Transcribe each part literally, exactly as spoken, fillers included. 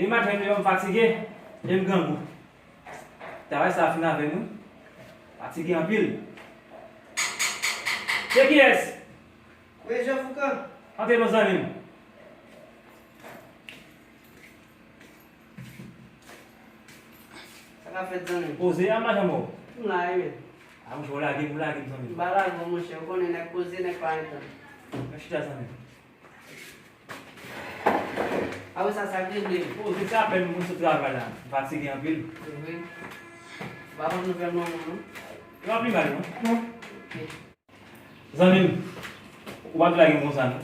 Depi maten m leve m fatige, e m grangou. Travay sa fin avè m wi. Fatige anpil. Se kiyès? Wi, Jean Foucan. Antre non zanmi m. Sa k ap fèt zanmi m? Poze a madanm ou. M la wi men. A monchè, ou lage m, ou lage m zanmi m. M pa lage w monchè, ou konnen nèg poze, nèg pa entann. Mwen chita zanmi m. Apre sa, sa k regle? O, se sa apèn mwen sot travay la. M fatige anpil. Wi. Ou pa konn nouvèl manman w non? Yo pa pi mal non. Ok. Zanmi m, ou pa dwe lage m konsa non.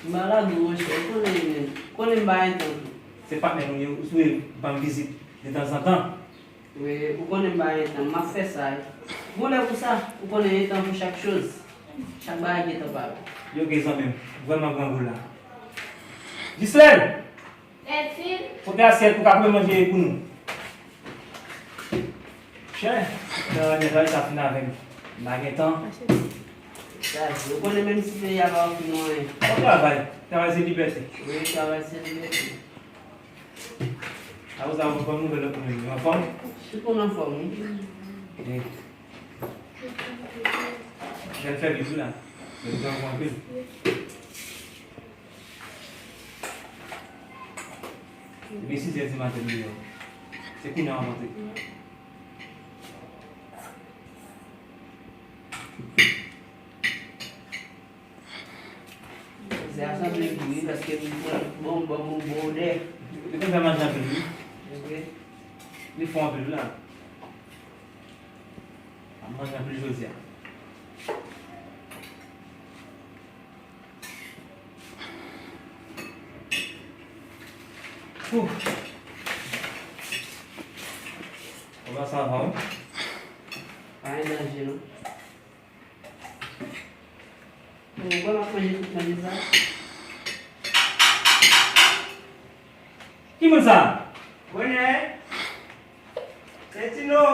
M pa lage w monchè, ou konnen, ou konnen m pa entann tou. Se patnè nou ye, ou sou ban m vizit detanzantan. Wi, ou konnen m pa entann, m ap fè sa wi. Gon lè pou sa, ou konnen entan pou chak choz. Chak bagay gen tan pa l. Yo gen zanmi m, vrèman grangou la. Jislèn! Ètil! Pote asyèt pou ka pran manje pou nou. Chè, nan netwaye sa fin avè m. M pa gen tan. Sa di, ou konnen menm si peyi a pa ofri nou anyen. Bon travay. Travay se libète. Wi, travay se libète. Apre sa, ou ban m nouvèl lòt moun yo. Yo anfòm? Tout moun anfòm, wi. Wi. Jan fè viv wi la. Men nou pran anpil. Depi sizè di maten m deyò. Se kounye a w ap antre. Se a sanble bri wi, paske m pran bon, bon, bon, bon odè. Li konn fè manje anpil wi. Ok. Li fò anpil wi la. M ap manje anpil jodi a. Ouh. Kòman sa va wi? Pa gen danje non. Bon, mwen ap manje tout manje sa. Ki moun sa? Bonè. Se Tino.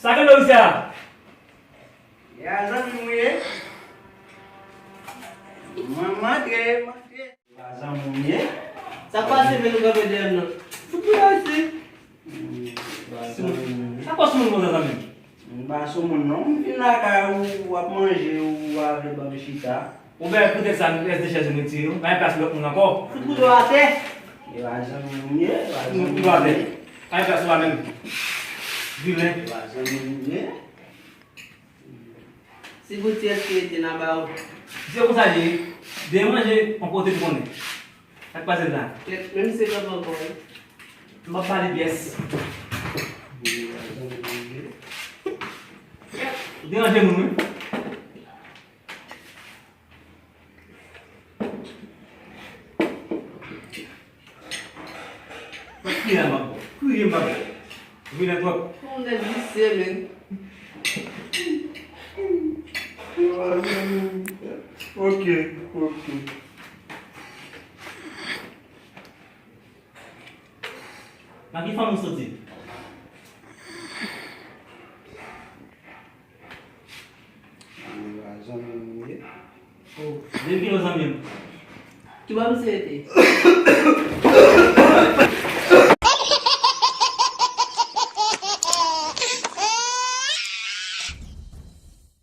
Sa gen nan isi a? E a zanmi m ou ye? Mwen m antre, m antre. E a zanmi m ou ye? Sa k pase men nou kanpe dèyè m nan? Fout mwen isi. Sa k pase moun konsa zanmi m? M pa sou moun non. M vin lakay ou, w ap manje, ou avle ban m chita. Ou bèl poutèt sa, nou rès de chèz nou retire yo. Pa gen plas pou lòt moun ankò. Fout kouto atè. E pa zanmi m ye, e pa zanmi m ye. Kouto atè. Pa gen plas ou la menm. Vilen. E pa zanmi m ye. Si Goutyèz ki rete nan ba ou. Se konsa l ye. Dèyè manje, yon kote pou konnen. Sa k pase la? Kèt, menm si se kanpe ankò, wi. M ap pale pyès. Ou deranje moun, wi. Mwen kriye m ap bò. Kriye m ap bò. Vilè twòp. Ou nèg visye, men. Ok, ok. Nan ki fanmi w soti? Mwen pa zanmi w ye. Oh, depi kilè w zanmi m? Kiba misye rete?